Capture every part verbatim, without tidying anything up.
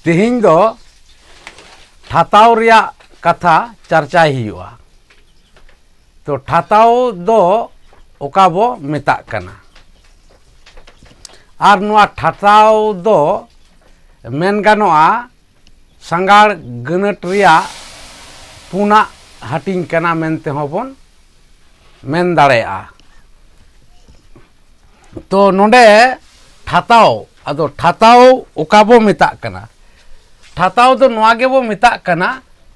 ᱛᱮᱦᱮᱧ ᱫᱚ ᱴᱷᱟᱛᱟᱣ ᱨᱮᱭᱟᱜ ᱠᱟᱛᱷᱟ ᱪᱟᱨᱪᱟᱭ ᱦᱩᱭᱩᱜᱼᱟ᱾ ᱛᱚ, ᱴᱷᱟᱛᱟᱣ ᱫᱚ ᱚᱠᱟ ᱵᱚ ᱢᱮᱛᱟᱜ ᱠᱟᱱᱟ? ᱟᱨ ᱱᱚᱣᱟ ᱴᱷᱟᱛᱟᱣ ᱫᱚ ᱢᱮᱱ ᱜᱟᱱᱚᱜᱼᱟ, ᱥᱟᱸᱜᱟᱲ ᱜᱟᱹᱱᱟᱹᱴ ᱨᱮᱭᱟᱜ ᱯᱩᱱᱟᱜ ᱦᱟᱹᱴᱤᱧ ᱠᱟᱱᱟ ᱢᱮᱱᱛᱮ ᱦᱚᱸ ᱵᱚᱱ ᱢᱮᱱ ᱫᱟᱲᱮᱭᱟᱜᱼᱟ᱾ ᱛᱚ, ᱱᱚᱰᱮ ᱴᱷᱟᱛᱟᱣ, ᱟᱫᱚ ᱴᱷᱟᱛᱟᱣ ᱚᱠᱟ ᱵᱚ ᱢᱮᱛᱟᱜ ᱠᱟᱱᱟ? ᱴᱷᱟᱛᱟᱣ ᱫᱚ ᱱᱚᱣᱟ ᱜᱮᱵᱚ ᱢᱮᱛᱟᱜ ᱠᱟᱱᱟ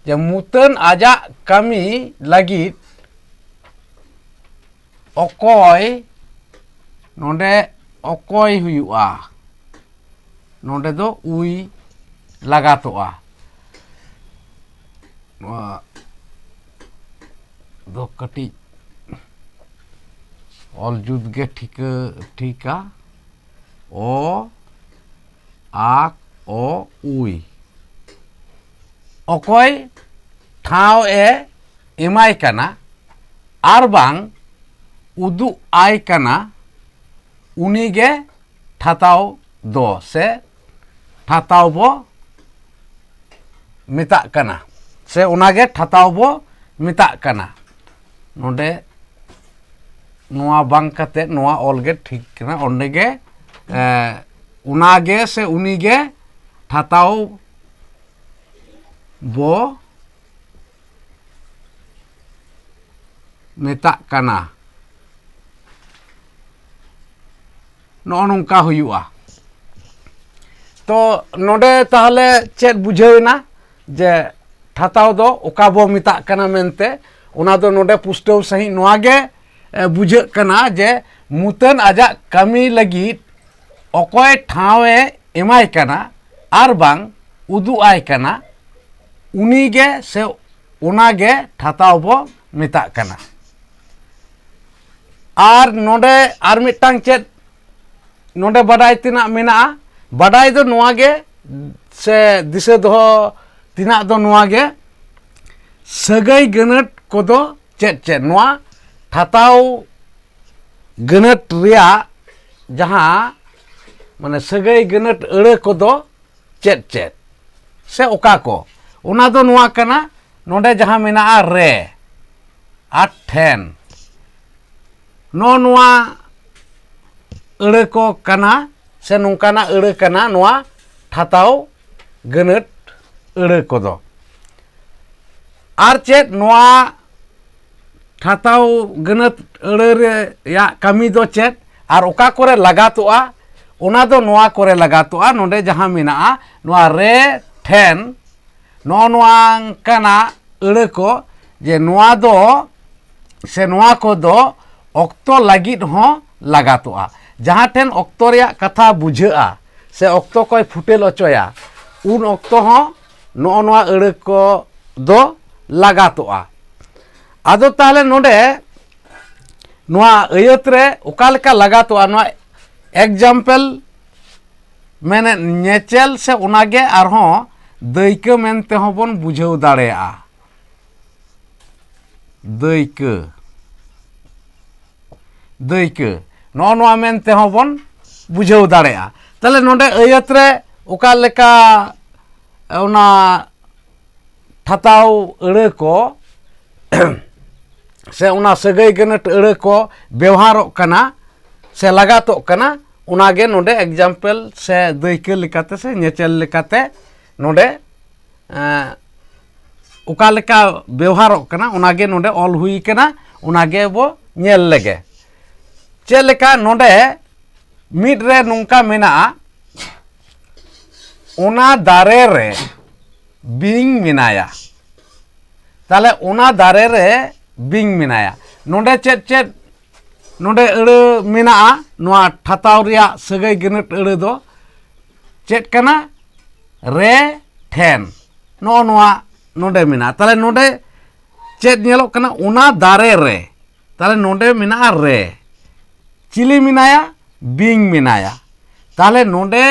ᱡᱮ ᱢᱩᱛᱟᱹᱱ ᱟᱡᱟᱜ ᱠᱟᱹᱢᱤ ᱞᱟᱹᱜᱤᱫ ᱚᱠᱚᱭ, ᱱᱚᱰᱮ ᱚᱠᱚᱭ ᱦᱩᱭᱩᱜᱼᱟ, ᱱᱚᱰᱮ ᱫᱚ ᱩᱭ ᱞᱟᱜᱟᱛᱚᱜᱼᱟ᱾ ᱱᱚᱣᱟ ᱫᱚ ᱠᱟᱹᱴᱤᱡ ᱚᱞ ᱡᱩᱛ ᱜᱮ ᱴᱷᱤᱠᱟᱹ, ᱴᱷᱤᱠᱟ᱾ ᱚ, ᱟᱠ, ᱚ, ᱩᱭ᱾ ᱚᱠᱚᱭ ᱴᱷᱟᱶ ᱮ ᱮᱢᱟᱭ ᱠᱟᱱᱟ ᱟᱨ ᱵᱟᱝ ᱩᱫᱩᱜ ᱟᱭ ᱠᱟᱱᱟ, ᱩᱱᱤ ᱜᱮ ᱴᱷᱟᱛᱟᱣ ᱫᱚ ᱥᱮ ᱴᱷᱟᱛᱟᱣ ᱵᱚ ᱢᱮᱛᱟᱜ ᱠᱟᱱᱟ, ᱥᱮ ᱚᱱᱟ ᱜᱮ ᱴᱷᱟᱛᱟᱣ ᱵᱚ ᱢᱮᱛᱟᱜ ᱠᱟᱱᱟ᱾ ᱱᱚᱰᱮ ᱱᱚᱣᱟ ᱵᱟᱝ ᱠᱟᱛᱮ ᱱᱚᱣᱟ ᱚᱞ ᱜᱮ ᱴᱷᱤᱠ ᱠᱟᱱᱟ᱾ ᱚᱸᱰᱮ ᱜᱮ, ᱮ, ᱚᱱᱟ ᱜᱮ ᱥᱮ ᱩᱱᱤ ᱜᱮ ᱴᱷᱟᱛᱟᱣ ᱵᱚ ᱢᱮᱛᱟᱜ ᱠᱟᱱᱟ᱾ ᱱᱚᱜᱼᱚ ᱱᱚᱝᱠᱟ ᱦᱩᱭᱩᱜᱼᱟ᱾ ᱛᱚ, ᱱᱚᱰᱮ ᱛᱟᱦᱚᱞᱮ ᱪᱮᱫ ᱵᱩᱡᱷᱟᱹᱣ ᱮᱱᱟ ᱡᱮ ᱴᱷᱟᱛᱟᱣ ᱫᱚ ᱚᱠᱟ ᱵᱚ ᱢᱮᱛᱟᱜ ᱠᱟᱱᱟ ᱢᱮᱱᱛᱮ? ᱚᱱᱟ ᱫᱚ ᱱᱚᱰᱮ ᱯᱩᱥᱴᱟᱹᱣ ᱥᱟᱺᱦᱤᱡ ᱱᱚᱣᱟ ᱜᱮ, ᱮ, ᱵᱩᱡᱷᱟᱹᱜ ᱠᱟᱱᱟ ᱡᱮ ᱢᱩᱛᱟᱹᱱ ᱟᱡᱟᱜ ᱠᱟᱹᱢᱤ ᱞᱟᱹᱜᱤᱫ ᱚᱠᱚᱭ ᱴᱷᱟᱶ ᱮ ᱮᱢᱟᱭ ᱠᱟᱱᱟ ᱟᱨ ᱵᱟᱝ ᱩᱫᱩᱜ ᱟᱭ ᱠᱟᱱᱟ, ᱩᱱᱤ ᱜᱮ ᱥᱮ ᱚᱱᱟ ᱜᱮ ᱴᱷᱟᱛᱟᱣ ᱵᱚ ᱢᱮᱛᱟᱜ ᱠᱟᱱᱟ᱾ ᱟᱨ ᱱᱚᱰᱮ ᱟᱨ ᱢᱤᱫᱴᱟᱝ ᱪᱮᱫ ᱱᱚᱰᱮ ᱵᱟᱰᱟᱭ ᱛᱮᱱᱟᱜ ᱢᱮᱱᱟᱜᱼᱟ? ᱵᱟᱰᱟᱭ ᱫᱚ ᱱᱚᱣᱟ ᱜᱮ ᱥᱮ ᱫᱤᱥᱟᱹ ᱫᱚᱦᱚ ᱛᱮᱱᱟᱜ ᱫᱚ ᱱᱚᱣᱟ ᱜᱮ, ᱥᱟᱹᱜᱟᱹᱭ ᱜᱟᱹᱱᱟᱹᱴ ᱠᱚᱫᱚ ᱪᱮᱫ ᱪᱮᱫ? ᱱᱚᱣᱟ ᱴᱷᱟᱛᱟᱣ ᱜᱟᱹᱱᱟᱹᱴ ᱨᱮᱭᱟᱜ ᱡᱟᱦᱟᱸ, ᱢᱟᱱᱮ, ᱥᱟᱹᱜᱟᱹᱭ ᱜᱟᱹᱱᱟᱹᱴ ᱟᱹᱲᱟᱹ ᱠᱚᱫᱚ ᱪᱮᱫ ᱪᱮᱫ? ᱥᱮ ᱚᱠᱟ ᱠᱚ, ᱚᱱᱟ ᱫᱚ ᱱᱚᱣᱟ ᱠᱟᱱᱟ, ᱱᱚᱰᱮ ᱡᱟᱦᱟᱸ ᱢᱮᱱᱟᱜᱼᱟ ᱨᱮ ᱟᱨ ᱴᱷᱮᱱ, ᱱᱚᱜᱼᱚ ᱱᱚᱣᱟ ᱟᱹᱲᱟᱹ ᱠᱚ ᱠᱟᱱᱟ, ᱥᱮ ᱱᱚᱝᱠᱟᱱᱟᱜ ᱟᱹᱲᱟᱹ ᱠᱟᱱᱟ ᱱᱚᱣᱟ ᱴᱷᱟᱛᱟᱣ ᱜᱟᱹᱱᱟᱹᱴ ᱟᱹᱲᱟᱹ ᱠᱚᱫᱚ᱾ ᱟᱨ ᱪᱮᱫ ᱱᱚᱣᱟ ᱴᱷᱟᱛᱟᱣ ᱜᱟᱹᱱᱟᱹᱴ ᱟᱹᱲᱟᱹ ᱨᱮᱭᱟᱜ ᱠᱟᱹᱢᱤ ᱫᱚ ᱪᱮᱫ ᱟᱨ ᱚᱠᱟ ᱠᱚᱨᱮ ᱞᱟᱜᱟᱛᱚᱜᱼᱟ? ᱚᱱᱟ ᱫᱚ ᱱᱚᱣᱟ ᱠᱚᱨᱮ ᱞᱟᱜᱟᱛᱚᱜᱼᱟ, ᱱᱚᱰᱮ ᱡᱟᱦᱟᱸ ᱢᱮᱱᱟᱜᱼᱟ ᱱᱚᱣᱟ ᱨᱮ ᱴᱷᱮᱱ, ᱱᱚᱜᱼᱚ ᱱᱚᱣᱟ ᱚᱱᱠᱟᱱᱟᱜ ᱟᱹᱲᱟᱹ ᱠᱚ, ᱡᱮ ᱱᱚᱣᱟ ᱫᱚ ᱥᱮ ᱱᱚᱣᱟ ᱠᱚᱫᱚ ᱚᱠᱛᱚ ᱞᱟᱹᱜᱤᱫ ᱦᱚᱸ ᱞᱟᱜᱟᱛᱚᱜᱼᱟ᱾ ᱡᱟᱦᱟᱸ ᱴᱷᱮᱱ ᱚᱠᱛᱚ ᱨᱮᱭᱟᱜ ᱠᱟᱛᱷᱟ ᱵᱩᱡᱷᱟᱹᱜᱼᱟ ᱥᱮ ᱚᱠᱛᱚ ᱠᱚᱭ ᱯᱷᱩᱴᱮᱞ ᱦᱚᱪᱚᱭᱟ, ᱩᱱ ᱚᱠᱛᱚ ᱦᱚᱸ ᱱᱚᱜᱼᱚ ᱱᱚᱣᱟ ᱟᱹᱲᱟᱹ ᱠᱚ ᱫᱚ ᱞᱟᱜᱟᱛᱚᱜᱼᱟ᱾ ᱟᱫᱚ ᱛᱟᱦᱚᱞᱮ ᱱᱚᱰᱮ ᱱᱚᱣᱟ ᱟᱹᱭᱟᱹᱛ ᱨᱮ ᱚᱠᱟ ᱞᱮᱠᱟ ᱞᱟᱜᱟᱛᱚᱜᱼᱟ, ᱱᱚᱣᱟ example ᱢᱮᱱᱮᱫ ᱧᱮᱪᱮᱞ ᱥᱮ ᱚᱱᱟᱜᱮ ᱟᱨᱦᱚᱸ ᱫᱟᱹᱭᱠᱟᱹ ᱢᱮᱱᱛᱮ ᱦᱚᱸ ᱵᱚᱱ ᱵᱩᱡᱷᱟᱹᱣ ᱫᱟᱲᱮᱭᱟᱜᱼᱟ᱾ ᱫᱟᱹᱭᱠᱟᱹ, ᱫᱟᱹᱭᱠᱟᱹ, ᱱᱚᱜᱼᱚ ᱱᱚᱣᱟ ᱢᱮᱱᱛᱮ ᱦᱚᱸ ᱵᱚᱱ ᱵᱩᱡᱷᱟᱹᱣ ᱫᱟᱲᱮᱭᱟᱜᱼᱟ᱾ ᱛᱟᱦᱚᱞᱮ ᱱᱚᱰᱮ ᱟᱹᱭᱟᱹᱛ ᱨᱮ ᱚᱠᱟ ᱞᱮᱠᱟ ᱚᱱᱟ ᱴᱷᱟᱛᱟᱣ ᱟᱹᱲᱟᱹ ᱠᱚ ᱥᱮ ᱚᱱᱟ ᱥᱟᱹᱜᱟᱹᱭ ᱜᱟᱹᱱᱟᱹᱴ ᱟᱹᱲᱟᱹ ᱠᱚ ᱵᱮᱣᱦᱟᱨᱚᱜ ᱠᱟᱱᱟ ᱥᱮ ᱞᱟᱜᱟᱛᱚᱜ ᱠᱟᱱᱟ, ᱚᱱᱟᱜᱮ ᱱᱚᱰᱮ example ᱥᱮ ᱫᱟᱹᱭᱠᱟᱹ ᱞᱮᱠᱟᱛᱮ ᱥᱮ ᱧᱮᱪᱮᱞ ᱞᱮᱠᱟᱛᱮ ᱱᱚᱰᱮ, ᱮᱸ, ᱚᱠᱟ ᱞᱮᱠᱟ ᱵᱮᱣᱦᱟᱨᱚᱜ ᱠᱟᱱᱟ, ᱚᱱᱟᱜᱮ ᱱᱚᱰᱮ ᱚᱞ ᱦᱩᱭ ᱠᱟᱱᱟ, ᱚᱱᱟᱜᱮ ᱵᱚ ᱧᱮᱞ ᱞᱮᱜᱮ᱾ ᱪᱮᱫ ᱞᱮᱠᱟ ᱱᱚᱰᱮ ᱢᱤᱫ ᱨᱮ ᱱᱚᱝᱠᱟ ᱢᱮᱱᱟᱜᱼᱟ, ᱚᱱᱟ ᱫᱟᱨᱮ ᱨᱮ ᱵᱤᱧ ᱢᱮᱱᱟᱭᱟ᱾ ᱛᱟᱦᱞᱮ ᱚᱱᱟ ᱫᱟᱨᱮ ᱨᱮ ᱵᱤᱧ ᱢᱮᱱᱟᱭᱟ᱾ ᱱᱚᱰᱮ ᱪᱮᱫ ᱪᱮᱫ ᱱᱚᱰᱮ ᱟᱹᱲᱟᱹ ᱢᱮᱱᱟᱜᱼᱟ? ᱱᱚᱣᱟ ᱴᱷᱟᱛᱟᱣ ᱨᱮᱭᱟᱜ ᱥᱟᱹᱜᱟᱹᱭ ᱜᱟᱹᱱᱟᱹᱴ ᱟᱹᱲᱟᱹ ᱫᱚ ᱪᱮᱫ ᱠᱟᱱᱟ? ᱨᱮ ᱴᱷᱮᱱ᱾ ᱱᱚᱜᱼᱚ ᱱᱚᱣᱟ ᱱᱚᱰᱮ ᱢᱮᱱᱟᱜᱼᱟ᱾ ᱛᱟᱦᱞᱮ ᱱᱚᱰᱮ ᱪᱮᱫ ᱧᱮᱞᱚᱜ ᱠᱟᱱᱟ? ᱚᱱᱟ ᱫᱟᱨᱮ ᱨᱮ᱾ ᱛᱟᱦᱞᱮ ᱱᱚᱰᱮ ᱢᱮᱱᱟᱜᱼᱟ ᱨᱮ᱾ ᱪᱤᱞᱤ ᱢᱮᱱᱟᱭᱟ? ᱵᱤᱧ ᱢᱮᱱᱟᱭᱟ᱾ ᱛᱟᱦᱞᱮ ᱱᱚᱰᱮ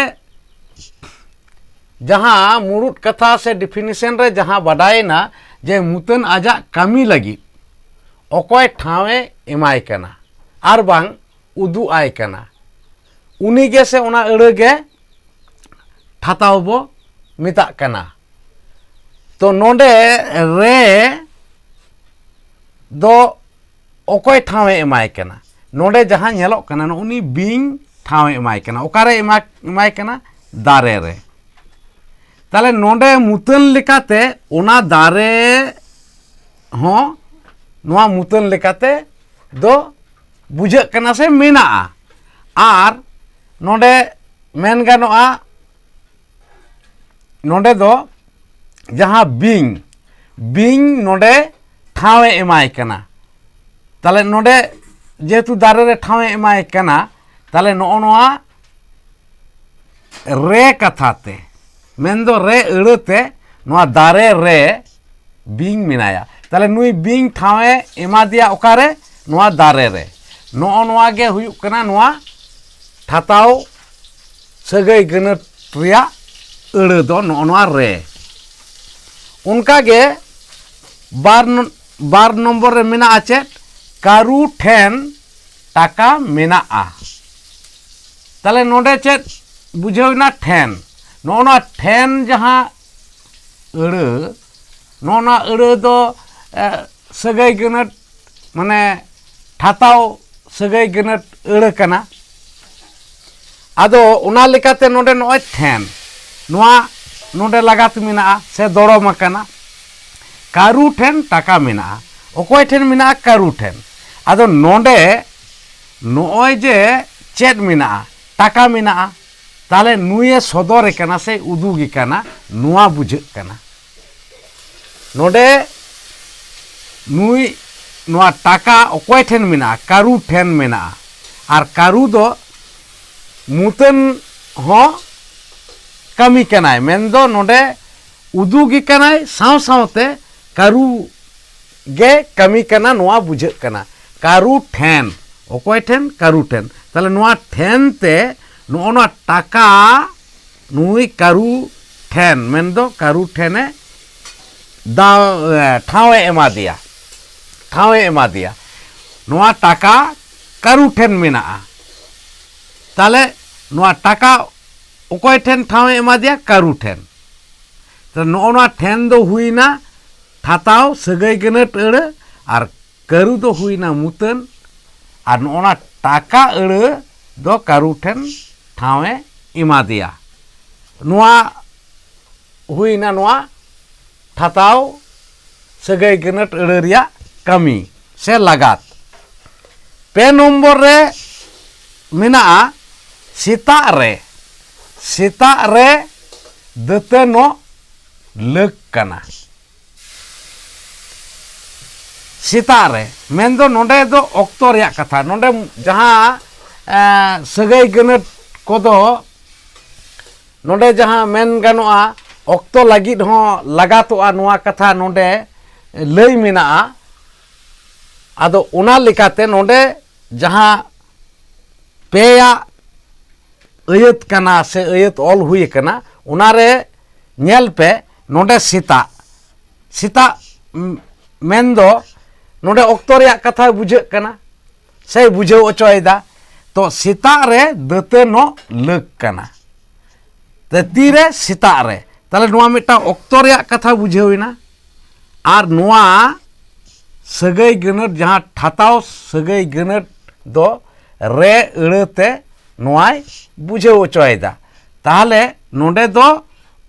ᱡᱟᱦᱟᱸ ᱢᱩᱲᱩᱫ ᱠᱟᱛᱷᱟ ᱥᱮ definition ᱨᱮ ᱡᱟᱦᱟᱸ ᱵᱟᱰᱟᱭᱮᱱᱟ ᱡᱮ ᱢᱩᱛᱟᱹᱱ ᱟᱡᱟᱜ ᱠᱟᱹᱢᱤ ᱞᱟᱹᱜᱤᱫ ᱚᱠᱚᱭ ᱴᱷᱟᱶᱮ ᱮᱢᱟᱭ ᱠᱟᱱᱟ ᱟᱨ ᱵᱟᱝ ᱩᱫᱩᱜ ᱟᱭ ᱠᱟᱱᱟ, ᱩᱱᱤ ᱜᱮ ᱥᱮ ᱚᱱᱟ ᱟᱹᱲᱟᱹ ᱜᱮ ᱴᱷᱟᱛᱟᱣ ᱵᱚ ᱢᱮᱛᱟᱜ ᱠᱟᱱᱟ᱾ ᱛᱚ ᱱᱚᱰᱮ ᱨᱮ ᱫᱚ ᱚᱠᱚᱭ ᱴᱷᱟᱶ ᱮ ᱮᱢᱟᱭ ᱠᱟᱱᱟ? ᱱᱚᱰᱮ ᱡᱟᱦᱟᱸ ᱧᱮᱞᱚᱜ ᱠᱟᱱᱟ, ᱱᱚᱜᱼᱚ ᱱᱩᱭ ᱵᱤᱧ ᱴᱷᱟᱶ ᱮ ᱮᱢᱟᱭ ᱠᱟᱱᱟ᱾ ᱚᱠᱟᱨᱮ ᱮᱢᱟ-, ᱮᱢᱟᱭ ᱠᱟᱱᱟ? ᱫᱟᱨᱮ ᱨᱮ᱾ ᱛᱟᱦᱞᱮ ᱱᱚᱰᱮ ᱢᱩᱛᱟᱹᱱ ᱞᱮᱠᱟᱛᱮ ᱚᱱᱟ ᱫᱟᱨᱮ ᱦᱚᱸ, ᱱᱚᱣᱟ ᱢᱩᱛᱟᱹᱱ ᱞᱮᱠᱟᱛᱮ ᱫᱚ ᱵᱩᱡᱷᱟᱹᱜ ᱠᱟᱱᱟ ᱥᱮ ᱢᱮᱱᱟᱜᱼᱟ᱾ ᱟᱨ ᱱᱚᱰᱮ ᱢᱮᱱ ᱜᱟᱱᱚᱜᱼᱟ, ᱱᱚᱰᱮ ᱫᱚ ᱡᱟᱦᱟᱸ ᱵᱤᱧ, ᱵᱤᱧ ᱱᱚᱰᱮ ᱴᱷᱟᱶ ᱮ ᱮᱢᱟᱭ ᱠᱟᱱᱟ᱾ ᱛᱟᱦᱞᱮ ᱱᱚᱰᱮ ᱡᱮᱦᱮᱛᱩ ᱫᱟᱨᱮ ᱨᱮ ᱴᱷᱟᱶ ᱮ ᱮᱢᱟᱭ ᱠᱟᱱᱟ, ᱛᱟᱦᱞᱮ ᱱᱚᱜᱼᱚ ᱱᱚᱣᱟ ᱨᱮ ᱠᱟᱛᱷᱟ ᱛᱮ, ᱢᱮᱱᱫᱚ ᱨᱮ ᱟᱹᱲᱟᱹ ᱛᱮ ᱱᱚᱣᱟ ᱫᱟᱨᱮ ᱨᱮ ᱵᱤᱧ ᱢᱮᱱᱟᱭᱟ᱾ ᱛᱟᱦᱞᱮ ᱱᱩᱭ ᱵᱤᱧ ᱴᱷᱟᱶ ᱮ ᱮᱢᱟ ᱫᱮᱭᱟ ᱚᱠᱟᱨᱮ? ᱱᱚᱣᱟ ᱫᱟᱨᱮ ᱨᱮ᱾ ᱱᱚᱜᱼᱚ ᱱᱚᱣᱟ ᱜᱮ ᱦᱩᱭᱩᱜ ᱠᱟᱱᱟ ᱱᱚᱣᱟ ᱴᱷᱟᱛᱟᱣ ᱥᱟᱹᱜᱟᱹᱭ ᱜᱟᱹᱱᱟᱹᱛ ᱨᱮᱭᱟᱜ ᱟᱹᱲᱟᱹ ᱫᱚ ᱱᱚᱜᱼᱚ ᱱᱚᱣᱟ ᱨᱮ᱾ ᱚᱱᱠᱟᱜᱮ ᱵᱟᱨ ᱱᱚ-, ᱵᱟᱨ ᱱᱚᱢᱵᱚᱨ ᱨᱮ ᱢᱮᱱᱟᱜᱼᱟ ᱪᱮᱫ? ᱠᱟᱹᱨᱩ ᱴᱷᱮᱱ ᱴᱟᱠᱟ ᱢᱮᱱᱟᱜᱼᱟ᱾ ᱛᱟᱦᱞᱮ ᱱᱚᱰᱮ ᱪᱮᱫ ᱵᱩᱡᱷᱟᱹᱣ ᱮᱱᱟ? ᱴᱷᱮᱱ᱾ ᱱᱚᱜᱼᱚ ᱱᱚᱣᱟ ᱴᱷᱮᱱ ᱡᱟᱦᱟᱸ ᱟᱹᱲᱟᱹ, ᱱᱚᱜᱼᱚ ᱱᱚᱣᱟ ᱟᱹᱲᱟᱹ ᱫᱚ, ᱮ, ᱥᱟᱹᱜᱟᱹᱭ ᱜᱟᱹᱱᱟᱹᱛ, ᱢᱟᱱᱮ ᱴᱷᱟᱛᱟᱣ ᱥᱟᱹᱜᱟᱹᱭ ᱜᱟᱹᱱᱟᱹᱛ ᱟᱹᱲᱟᱹ ᱠᱟᱱᱟ᱾ ᱟᱫᱚ ᱚᱱᱟ ᱞᱮᱠᱟᱛᱮ ᱱᱚᱰᱮ ᱱᱚᱜᱼᱚᱭ ᱴᱷᱮᱱ, ᱱᱚᱣᱟ ᱱᱚᱰᱮ ᱞᱟᱜᱟᱛ ᱢᱮᱱᱟᱜᱼᱟ ᱥᱮ ᱫᱚᱲᱚᱢ ᱟᱠᱟᱱᱟ᱾ ᱠᱟᱹᱨᱩ ᱴᱷᱮᱱ ᱴᱟᱠᱟ ᱢᱮᱱᱟᱜᱼᱟ᱾ ᱚᱠᱚᱭ ᱴᱷᱮᱱ ᱢᱮᱱᱟᱜᱼᱟ? ᱠᱟᱹᱨᱩ ᱴᱷᱮᱱ᱾ ᱟᱫᱚ ᱱᱚᱰᱮ ᱱᱚᱜᱼᱚᱭ ᱡᱮ ᱪᱮᱫ ᱢᱮᱱᱟᱜᱼᱟ? ᱴᱟᱠᱟ ᱢᱮᱱᱟᱜᱼᱟ᱾ ᱛᱟᱦᱞᱮ ᱱᱩᱭᱮ ᱥᱚᱫᱚᱨᱮ ᱠᱟᱱᱟ ᱥᱮ ᱩᱫᱩᱜᱮ ᱠᱟᱱᱟ, ᱱᱚᱣᱟ ᱵᱩᱡᱷᱟᱹᱜ ᱠᱟᱱᱟ᱾ ᱱᱚᱰᱮ ᱱᱩᱭ, ᱱᱚᱣᱟ ᱴᱟᱠᱟ ᱚᱠᱚᱭ ᱴᱷᱮᱱ ᱢᱮᱱᱟᱜᱼᱟ? ᱠᱟᱹᱨᱩ ᱴᱷᱮᱱ ᱢᱮᱱᱟᱜᱼᱟ᱾ ᱟᱨ ᱠᱟᱹᱨᱩ ᱫᱚ ᱢᱩᱛᱟᱹᱱ ᱦᱚᱸ ᱠᱟᱹᱢᱤ ᱠᱟᱱᱟᱭ, ᱢᱮᱱᱫᱚ ᱱᱚᱰᱮ ᱩᱫᱩᱜᱮ ᱠᱟᱱᱟᱭ, ᱥᱟᱶ ᱥᱟᱶᱛᱮ ᱠᱟᱹᱨᱩ ᱜᱮ ᱠᱟᱹᱢᱤ ᱠᱟᱱᱟ, ᱱᱚᱣᱟ ᱵᱩᱡᱷᱟᱹᱜ ᱠᱟᱱᱟ᱾ ᱠᱟᱹᱨᱩ ᱴᱷᱮᱱ, ᱚᱠᱚᱭ ᱴᱷᱮᱱ? ᱠᱟᱹᱨᱩ ᱴᱷᱮᱱ᱾ ᱛᱟᱦᱞᱮ ᱱᱚᱣᱟ ᱴᱷᱮᱱ ᱛᱮ ᱱᱚᱜᱼᱚ ᱱᱚᱣᱟ ᱴᱟᱠᱟ ᱱᱩᱭ ᱠᱟᱹᱨᱩ ᱴᱷᱮᱱ, ᱢᱮᱱᱫᱚ ᱠᱟᱹᱨᱩ ᱴᱷᱮᱱᱮ ᱫᱟᱣ, ᱮ, ᱴᱷᱟᱶ ᱮ ᱮᱢᱟ ᱫᱮᱭᱟ, ᱴᱷᱟᱶ ᱮ ᱮᱢᱟ ᱫᱮᱭᱟ᱾ ᱱᱚᱣᱟ ᱴᱟᱠᱟ ᱠᱟᱹᱨᱩ ᱴᱷᱮᱱ ᱢᱮᱱᱟᱜᱼᱟ᱾ ᱛᱟᱦᱞᱮ ᱱᱚᱣᱟ ᱴᱟᱠᱟ ᱚᱠᱚᱭ ᱴᱷᱮᱱ ᱴᱷᱟᱶ ᱮ ᱮᱢᱟ ᱫᱮᱭᱟ? ᱠᱟᱹᱨᱩ ᱴᱷᱮᱱ᱾ ᱛᱚ ᱱᱚᱜᱼᱚ ᱱᱚᱣᱟ ᱴᱷᱮᱱ ᱫᱚ ᱦᱩᱭᱱᱟ ᱴᱷᱟᱛᱟᱣ ᱥᱟᱹᱜᱟᱹᱭ ᱜᱟᱹᱱᱟᱹᱴ ᱟᱹᱲᱟᱹ, ᱟᱨ ᱠᱟᱹᱨᱩ ᱫᱚ ᱦᱩᱭᱱᱟ ᱢᱩᱛᱟᱹᱱ, ᱟᱨ ᱱᱚᱜᱼᱚ ᱱᱟ ᱴᱟᱠᱟ ᱟᱹᱲᱟᱹ ᱫᱚ ᱠᱟᱹᱨᱩ ᱴᱷᱮᱱ ᱴᱷᱟᱶ ᱮ ᱮᱢᱟ ᱫᱮᱭᱟ᱾ ᱱᱚᱣᱟ ᱦᱩᱭᱱᱟ ᱱᱚᱣᱟ ᱴᱷᱟᱛᱟᱣ ᱥᱟᱹᱜᱟᱹᱭ ᱜᱟᱹᱱᱟᱹᱴ ᱟᱹᱲᱟᱹ ᱨᱮᱭᱟᱜ ᱠᱟᱹᱢᱤ ᱥᱮ ᱞᱟᱜᱟᱛ᱾ ᱯᱮ ᱱᱚᱢᱵᱚᱨ ᱨᱮ ᱢᱮᱱᱟᱜᱼᱟ ᱥᱮᱛᱟᱜ ᱨᱮ, ᱥᱮᱛᱟᱜ ᱨᱮ ᱫᱟᱹᱛᱟᱹᱱᱚᱜ ᱞᱟᱹᱠ ᱠᱟᱱᱟ᱾ ᱥᱮᱛᱟᱜ ᱨᱮ ᱢᱮᱱᱫᱚ ᱱᱚᱰᱮ ᱫᱚ ᱚᱠᱛᱚ ᱨᱮᱭᱟᱜ ᱠᱟᱛᱷᱟ, ᱱᱚᱰᱮ ᱡᱟᱦᱟᱸ, ᱮᱸ, ᱥᱟᱹᱜᱟᱹᱭ ᱜᱟᱹᱱᱟᱹᱴ ᱠᱚᱫᱚ ᱱᱚᱰᱮ ᱡᱟᱦᱟᱸ ᱢᱮᱱ ᱜᱟᱱᱚᱜᱼᱟ, ᱚᱠᱛᱚ ᱞᱟᱹᱜᱤᱫ ᱦᱚᱸ ᱞᱟᱜᱟᱛᱚᱜᱼᱟ, ᱱᱚᱣᱟ ᱠᱟᱛᱷᱟ ᱱᱚᱰᱮ ᱞᱟᱹᱭ ᱢᱮᱱᱟᱜᱼᱟ᱾ ᱟᱫᱚ ᱚᱱᱟ ᱞᱮᱠᱟᱛᱮ ᱱᱚᱰᱮ ᱡᱟᱦᱟᱸ ᱯᱮᱭᱟᱜ ᱟᱹᱭᱟᱹᱛ ᱠᱟᱱᱟ ᱥᱮ ᱟᱹᱭᱟᱹᱛ ᱚᱞ ᱦᱩᱭ ᱟᱠᱟᱱᱟ, ᱚᱱᱟᱨᱮ ᱧᱮᱞ ᱯᱮ, ᱱᱚᱰᱮ ᱥᱮᱛᱟᱜ, ᱥᱮᱛᱟᱜ ᱢᱮᱱᱫᱚ ᱱᱚᱰᱮ ᱚᱠᱛᱚ ᱨᱮᱭᱟᱜ ᱠᱟᱛᱷᱟ ᱵᱩᱡᱷᱟᱹᱜ ᱠᱟᱱᱟ ᱥᱮᱭ ᱵᱩᱡᱷᱟᱹᱣ ᱦᱚᱪᱚᱭᱮᱫᱟ᱾ ᱛᱚ ᱥᱮᱛᱟᱜ ᱨᱮ ᱫᱟᱹᱛᱟᱹᱱᱚᱜ ᱞᱟᱹᱠ ᱠᱟᱱᱟ᱾ ᱛᱮ ᱛᱤᱨᱮ? ᱥᱮᱛᱟᱜ ᱨᱮ᱾ ᱛᱟᱦᱞᱮ ᱱᱚᱣᱟ ᱢᱤᱫᱴᱟᱝ ᱚᱠᱛᱚ ᱨᱮᱭᱟᱜ ᱠᱟᱛᱷᱟ ᱵᱩᱡᱷᱟᱹᱣ ᱮᱱᱟ᱾ ᱟᱨ ᱱᱚᱣᱟ ᱥᱟᱹᱜᱟᱹᱭ ᱜᱟᱹᱱᱟᱹᱴ, ᱡᱟᱦᱟᱸ ᱴᱷᱟᱛᱟᱣ ᱥᱟᱹᱜᱟᱹᱭ ᱜᱟᱹᱱᱟᱹᱴ ᱫᱚ ᱨᱮ ᱟᱹᱲᱟᱹᱛᱮ ᱱᱚᱣᱟᱭ ᱵᱩᱡᱷᱟᱹᱣ ᱦᱚᱪᱚᱭᱮᱫᱟ᱾ ᱛᱟᱦᱞᱮ ᱱᱚᱰᱮ ᱫᱚ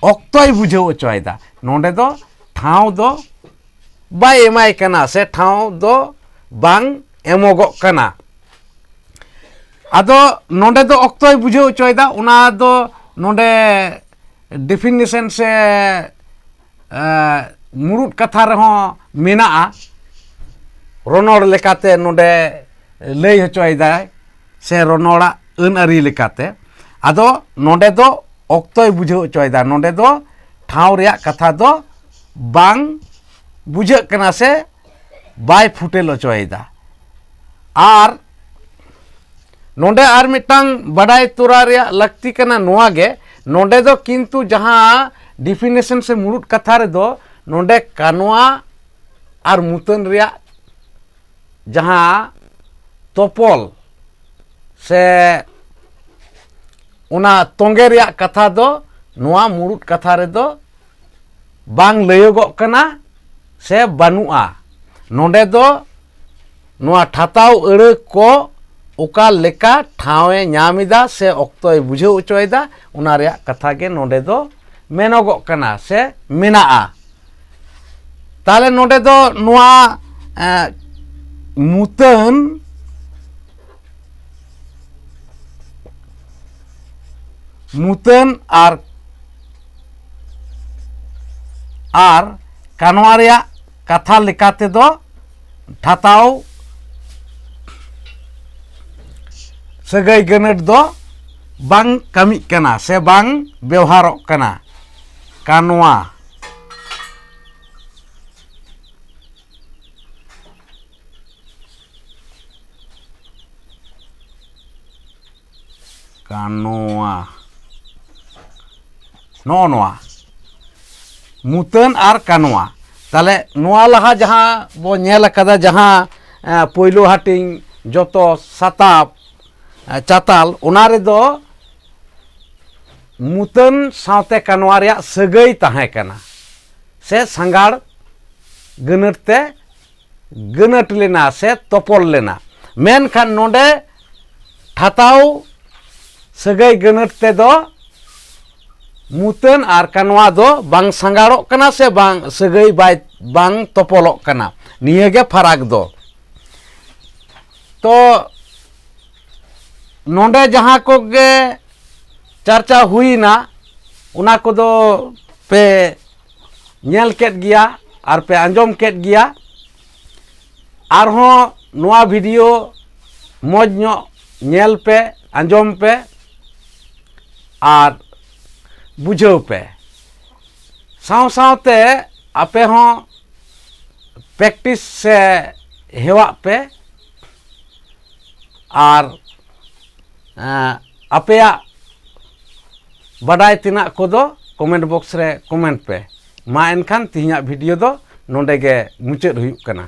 ᱚᱠᱛᱚᱭ ᱵᱩᱡᱷᱟᱹᱣ ᱦᱚᱪᱚᱭᱮᱫᱟ, ᱱᱚᱰᱮ ᱫᱚ ᱴᱷᱟᱶ ᱫᱚ ᱵᱟᱭ ᱮᱢᱟᱭ ᱠᱟᱱᱟ ᱥᱮ ᱴᱷᱟᱶ ᱫᱚ ᱵᱟᱝ ᱮᱢᱚᱜᱚᱜ ᱠᱟᱱᱟ᱾ ᱟᱫᱚ ᱱᱚᱰᱮ ᱫᱚ ᱚᱠᱛᱚᱭ ᱵᱩᱡᱷᱟᱹᱣ ᱦᱚᱪᱚᱭᱮᱫᱟ, ᱚᱱᱟ ᱫᱚ ᱱᱚᱰᱮ ᱰᱤᱯᱷᱤᱱᱮᱥᱚᱱ ᱥᱮ ᱢᱩᱲᱩᱫ ᱠᱟᱛᱷᱟ ᱨᱮᱦᱚᱸ ᱢᱮᱱᱟᱜᱼᱟ, ᱨᱚᱱᱚᱲ ᱞᱮᱠᱟᱛᱮ ᱱᱚᱰᱮ ᱞᱟᱹᱭ ᱦᱚᱪᱚᱭᱮᱫᱟᱭ ᱥᱮ ᱨᱚᱱᱚᱲᱟᱜ ᱟᱹᱱ ᱟᱹᱨᱤ ᱞᱮᱠᱟᱛᱮ᱾ ᱟᱫᱚ ᱱᱚᱰᱮ ᱫᱚ ᱚᱠᱛᱚᱭ ᱵᱩᱡᱷᱟᱹᱣ ᱦᱚᱪᱚᱭᱮᱫᱟ, ᱱᱚᱰᱮ ᱫᱚ ᱴᱷᱟᱶ ᱨᱮᱭᱟᱜ ᱠᱟᱛᱷᱟ ᱫᱚ ᱵᱟᱝ ᱵᱩᱡᱷᱟᱹᱜ ᱠᱟᱱᱟ ᱥᱮ ᱵᱟᱭ ᱯᱷᱩᱴᱮᱞ ᱦᱚᱪᱚᱭᱮᱫᱟ᱾ ᱟᱨ ᱱᱚᱰᱮ ᱟᱨ ᱢᱤᱫᱴᱟᱝ ᱵᱟᱰᱟᱭ ᱛᱚᱨᱟ ᱨᱮᱭᱟᱜ ᱞᱟᱹᱠᱛᱤ ᱠᱟᱱᱟ ᱱᱚᱣᱟ ᱜᱮ, ᱱᱚᱰᱮ ᱫᱚ ᱠᱤᱱᱛᱩ ᱡᱟᱦᱟᱸ ᱰᱤᱯᱷᱤᱱᱮᱥᱚᱱ ᱥᱮ ᱢᱩᱲᱩᱫ ᱠᱟᱛᱷᱟ ᱨᱮᱫᱚ ᱱᱚᱰᱮ ᱠᱟᱱᱣᱟ ᱟᱨ ᱢᱩᱛᱟᱹᱱ ᱨᱮᱭᱟᱜ ᱡᱟᱦᱟᱸ ᱛᱚᱯᱚᱞ ᱥᱮ ᱚᱱᱟ ᱛᱚᱸᱜᱮ ᱨᱮᱭᱟᱜ ᱠᱟᱛᱷᱟ ᱫᱚ ᱱᱚᱣᱟ ᱢᱩᱲᱩᱫ ᱠᱟᱛᱷᱟ ᱨᱮᱫᱚ ᱵᱟᱝ ᱞᱟᱹᱭᱚᱜᱚᱜ ᱠᱟᱱᱟ ᱥᱮ ᱵᱟᱹᱱᱩᱜᱼᱟ᱾ ᱱᱚᱰᱮ ᱫᱚ ᱱᱚᱣᱟ ᱴᱷᱟᱛᱟᱣ ᱟᱹᱲᱟᱹ ᱠᱚ ᱚᱠᱟ ᱞᱮᱠᱟ ᱴᱷᱟᱶ ᱮ ᱧᱟᱢ ᱮᱫᱟ ᱥᱮ ᱚᱠᱛᱚᱭ ᱵᱩᱡᱷᱟᱹᱣ ᱦᱚᱪᱚᱭᱮᱫᱟ, ᱚᱱᱟ ᱨᱮᱭᱟᱜ ᱠᱟᱛᱷᱟ ᱜᱮ ᱱᱚᱰᱮ ᱫᱚ ᱢᱮᱱᱚᱜᱚᱜ ᱠᱟᱱᱟ ᱥᱮ ᱢᱮᱱᱟᱜᱼᱟ᱾ ᱛᱟᱦᱚᱞᱮ ᱱᱚᱰᱮ ᱫᱚ ᱱᱚᱣᱟ, ᱮ, ᱢᱩᱛᱟᱹᱱ, ᱢᱩᱛᱟᱹᱱ ᱟᱨ, ᱟᱨ ᱠᱟᱱᱣᱟ ᱨᱮᱭᱟᱜ ᱠᱟᱛᱷᱟ ᱞᱮᱠᱟ ᱛᱮᱫᱚ ᱴᱷᱟᱛᱟᱣ ᱥᱟᱹᱜᱟᱹᱭ ᱜᱟᱹᱱᱟᱹᱴ ᱫᱚ ᱵᱟᱝ ᱠᱟᱹᱢᱤᱜ ᱠᱟᱱᱟ ᱥᱮ ᱵᱟᱝ ᱵᱮᱣᱦᱟᱨᱚᱜ ᱠᱟᱱᱟ᱾ ᱠᱟᱱᱣᱟ, ᱠᱟᱱᱣᱟ, ᱱᱚᱜᱼᱚ ᱱᱚᱣᱟ ᱢᱩᱛᱟᱹᱱ ᱟᱨ ᱠᱟᱱᱣᱟ᱾ ᱛᱟᱦᱞᱮ ᱱᱚᱣᱟ ᱞᱟᱦᱟ ᱡᱟᱦᱟᱸ ᱵᱚ ᱧᱮᱞ ᱟᱠᱟᱫᱟ, ᱡᱟᱦᱟᱸ, ᱮ, ᱯᱳᱭᱞᱳ ᱦᱟᱹᱴᱤᱧ ᱡᱚᱛᱚ ᱥᱟᱛᱟᱯ, ᱮ, ᱪᱟᱛᱟᱞ, ᱚᱱᱟ ᱨᱮᱫᱚ ᱢᱩᱛᱟᱹᱱ ᱥᱟᱶᱛᱮ ᱠᱟᱱᱣᱟ ᱨᱮᱭᱟᱜ ᱥᱟᱹᱜᱟᱹᱭ ᱛᱟᱦᱮᱸ ᱠᱟᱱᱟ ᱥᱮ ᱥᱟᱸᱜᱟᱲ ᱜᱟᱹᱱᱟᱹᱴ ᱛᱮ ᱜᱟᱹᱱᱟᱹᱴ ᱞᱮᱱᱟ ᱥᱮ ᱛᱚᱯᱚᱞ ᱞᱮᱱᱟ᱾ ᱢᱮᱱᱠᱷᱟᱱ ᱱᱚᱰᱮ ᱴᱷᱟᱛᱟᱣ ᱥᱟᱹᱜᱟᱹᱭ ᱜᱟᱹᱱᱟᱹᱴ ᱛᱮᱫᱚ ᱢᱩᱛᱟᱹᱱ ᱟᱨ ᱠᱟᱱᱣᱟ ᱫᱚ ᱵᱟᱝ ᱥᱟᱸᱜᱟᱲᱚᱜ ᱠᱟᱱᱟ ᱥᱮ ᱵᱟᱝ, ᱥᱟᱹᱜᱟᱹᱭ ᱵᱟᱭ, ᱵᱟᱝ ᱛᱚᱯᱚᱞᱚᱜ ᱠᱟᱱᱟ᱾ ᱱᱤᱭᱟᱹ ᱜᱮ ᱯᱷᱟᱨᱟᱠ ᱫᱚ᱾ ᱛᱚ ᱱᱚᱰᱮ ᱡᱟᱦᱟᱸ ᱠᱚᱜᱮ ᱪᱟᱨᱪᱟ ᱦᱩᱭᱱᱟ, ᱚᱱᱟ ᱠᱚᱫᱚ ᱯᱮ ᱧᱮᱞ ᱠᱮᱫ ᱜᱮᱭᱟ ᱟᱨ ᱯᱮ ᱟᱸᱡᱚᱢ ᱠᱮᱫ ᱜᱮᱭᱟ᱾ ᱟᱨᱦᱚᱸ ᱱᱚᱣᱟ ᱵᱷᱤᱰᱤᱭᱳ ᱢᱚᱡᱽ ᱧᱚᱜ ᱧᱮᱞ ᱯᱮ, ᱟᱸᱡᱚᱢ ᱯᱮ ᱟᱨ ᱵᱩᱡᱷᱟᱹᱣ ᱯᱮ᱾ ᱥᱟᱶ ᱥᱟᱶᱛᱮ ᱟᱯᱮ ᱦᱚᱸ ᱯᱨᱮᱠᱴᱤᱥ ᱥᱮ ᱦᱮᱣᱟᱜ ᱯᱮ᱾ ᱟᱨ, ᱮᱸ, ᱟᱯᱮᱭᱟᱜ ᱵᱟᱰᱟᱭ ᱛᱮᱱᱟᱜ ᱠᱚᱫᱚ ᱠᱚᱢᱮᱱᱴ ᱵᱚᱠᱥ ᱨᱮ ᱠᱚᱢᱮᱱᱴ ᱯᱮ᱾ ᱢᱟ ᱮᱱᱠᱷᱟᱱ ᱛᱮᱦᱮᱧᱟᱜ ᱵᱷᱤᱰᱤᱭᱳ ᱫᱚ ᱱᱚᱰᱮ ᱜᱮ ᱢᱩᱪᱟᱹᱫ ᱦᱩᱭᱩᱜ ᱠᱟᱱᱟ᱾